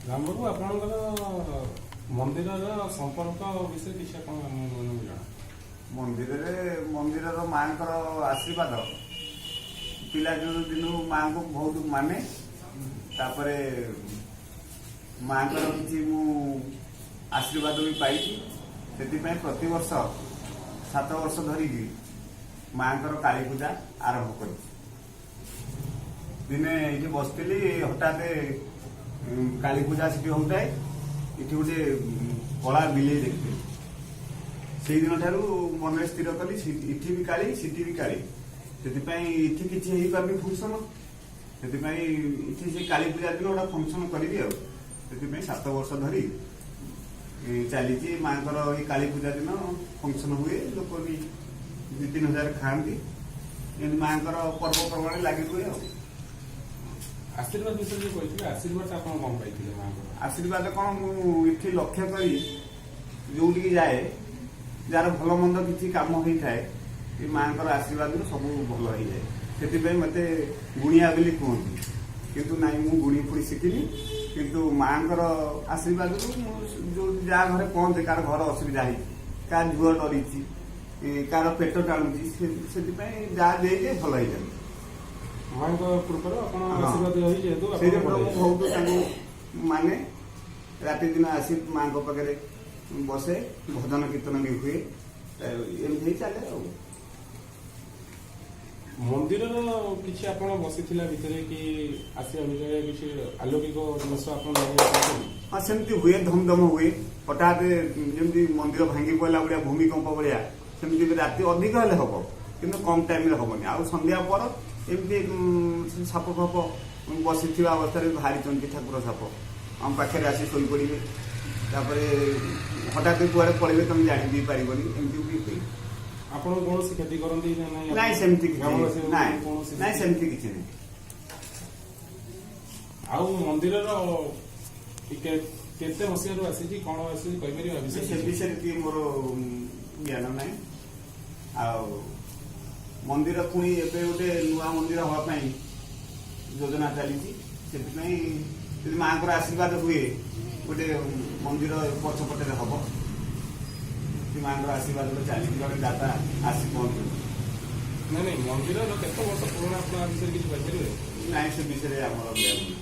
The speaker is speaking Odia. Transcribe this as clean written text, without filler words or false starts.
ରାମବାବୁ, ଆପଣଙ୍କର ମନ୍ଦିରର ସମ୍ପର୍କ ବିଷୟରେ କିଛି ଆପଣ ଆମମାନଙ୍କୁ ଜଣା। ମନ୍ଦିରରେ, ମନ୍ଦିରର ମାଙ୍କର ଆଶୀର୍ବାଦ, ପିଲା ଦିନୁ ମାଙ୍କୁ ବହୁତ ମାନେ। ତାପରେ ମାଙ୍କର କିଛି ମୁଁ ଆଶୀର୍ବାଦ ବି ପାଇଛି। ସେଥିପାଇଁ ପ୍ରତିବର୍ଷ 7 ବର୍ଷ ଧରିକି ମାଙ୍କର କାଳୀ ପୂଜା ଆରମ୍ଭ କରିଛି। ଦିନେ ଏଇଠି ବସିଥିଲି, ହଠାତ୍ କାଳୀ ପୂଜା ସେଠି ହଉଥାଏ, ଏଠି ଗୋଟେ କଳା ବିଲେଇ ଦେଖିଥିଲି। ସେଇଦିନ ଠାରୁ ମନରେ ସ୍ଥିର କଲି, ଏଠି ବି କାଳୀ, ସେଠି ବି କାଳୀ। ସେଥିପାଇଁ ଏଠି କିଛି ହେଇପାରୁନି ଫଙ୍କସନ, ସେଥିପାଇଁ ଏଠି ସେ କାଳୀ ପୂଜା ଦିନ ଗୋଟେ ଫଙ୍କସନ କରିବି। ଆଉ ସେଥିପାଇଁ 7 ବର୍ଷ ଧରି ଚାଲିଛି। ମାଙ୍କର ଏଇ କାଳୀ ପୂଜା ଦିନ ଫଙ୍କସନ ହୁଏ, ଲୋକ ବି 2-3 ହଜାର ଖାଆନ୍ତି। ଏମିତି ମାଙ୍କର ପର୍ବପର୍ବାଣି ଲାଗି ରୁହେ। ଆଉ ଆଶୀର୍ବାଦ ବିଷୟରେ ଯୋଉ କହିଥିଲେ, ଆଶୀର୍ବାଦଟା ଆପଣ କଣ ପାଇଥିଲେ ମାଙ୍କର? ଆଶୀର୍ବାଦ କଣ, ମୁଁ ଏଠି ଲକ୍ଷ୍ୟ କରି ଯୋଉଠିକି ଯାଏ, ଯାହାର ଭଲ ମନ୍ଦ କିଛି କାମ ହେଇଥାଏ, ଏ ମାଙ୍କର ଆଶୀର୍ବାଦରୁ ସବୁ ଭଲ ହେଇଯାଏ। ସେଥିପାଇଁ ମତେ ଗୁଣିଆ ବୋଲି କୁହନ୍ତି। କିନ୍ତୁ ନାଇଁ, ମୁଁ ଗୁଣି ଫୁଣି ଶିଖିନି। କିନ୍ତୁ ମାଙ୍କର ଆଶୀର୍ବାଦରୁ ମୁଁ ଯୋଉ ଯାହା ଘରେ ପହଞ୍ଚେ, କାହାର ଘର ଅସୁବିଧା ହେଇଛି, କାହାର ଝୁଅ ଡରିଛି, କାହାର ପେଟ ଟାଣୁଛି, ସେଥିପାଇଁ ଯାହା ଦେଇଯାଏ ଭଲ ହେଇଯାଏ। ମାଙ୍କ କୃପାରୁ ଆପଣ ହଁ। ଆଶୀର୍ବାଦ ରହି ଯେହେତୁ ଆପଣ ସେଇଦିନ ଭଲ ମୁଁ ହେଇଯାଏ। ବହୁତ ତାଙ୍କୁ ମାନେ, ରାତି ଦିନ ଆସି ମାଙ୍କ ପାଖରେ ବସେ, ଭଜନ କୀର୍ତ୍ତନ ବି ହୁଏ, ଏମିତି ହେଇ ଚାଲେ। ଆଉ ମନ୍ଦିରର କିଛି ଆପଣ ବସିଥିଲା ଭିତରେ କି ଆସିବା ଭିତରେ କିଛି ଆଲୌକିକ ଜିନିଷ ଆପଣ ଜାଣିବାକୁ ପାଇଛନ୍ତି? ହଁ, ସେମିତି ହୁଏ, ଧମଧମ ହୁଏ। ହଠାତ୍ ଯେମିତି ମନ୍ଦିର ଭାଙ୍ଗି ପଡ଼ିଲା ଭଳିଆ, ଭୂମିକମ୍ପ ଭଳିଆ, ସେମିତି ବି ରାତି ଅଧିକ ହେଲେ ହବ, କିନ୍ତୁ କମ ଟାଇମରେ ହବନି। ଆଉ ସନ୍ଧ୍ୟା ପର ଏମିତି ସାପ ଫାପ ବସିଥିବା ଅବସ୍ଥାରେ ବାହାରିଛନ୍ତି। ଠାକୁର ସାପ ଆମ ପାଖରେ ଆସି ଶୋଇପଡ଼ିବେ, ତାପରେ ହଠାତ୍ କୁଆଡ଼େ ପଳେଇବେ, ତମେ ଜାଣି ବି ପାରିବନି। ଏମିତି ବି ହୁଏ। ଆପଣ କୌଣସି କ୍ଷତି କରନ୍ତି ନା ନାଇଁ? ନାଇଁ, ସେମିତି କିଛି ଗ୍ରାମବାସୀ ନାଇଁ। କୌଣସି ନାଇଁ, ସେମିତି କିଛି ନାହିଁ। ଆଉ ମନ୍ଦିରର ଟିକେ କେତେ ମସିହାରୁ ଆସିଛି, କଣ ଆସିଛି, କହିପାରିବେ ଆ ବିଷୟରେ ସେ କିଛି? ବିଷୟରେ ଟିକେ ମୋର ଜ୍ଞାନ ନାହିଁ। ଆଉ ମନ୍ଦିର ପୁଣି ଏବେ ଗୋଟେ ନୂଆ ମନ୍ଦିର ହବା ପାଇଁ ଯୋଜନା ଚାଲିଛି। ସେଥିପାଇଁ ଯଦି ମାଙ୍କର ଆଶୀର୍ବାଦ ହୁଏ, ଗୋଟେ ମନ୍ଦିର ପଛପଟରେ ହବ। ସେ ମାଙ୍କର ଆଶୀର୍ବାଦ ଚାଲିଛି, ଜଣେ ଦାତା ଆସି ପହଞ୍ଚୁଛି। ନାଇଁ ନାଇଁ, ମନ୍ଦିରର କେତେ ବର୍ଷ ପୁରୁଣା, ଆପଣ ଆ ବିଷୟରେ କିଛି କହିପାରିବେ? ନାଇଁ, ସେ ବିଷୟରେ ଆମର ଜ୍ଞାନ ନାହିଁ।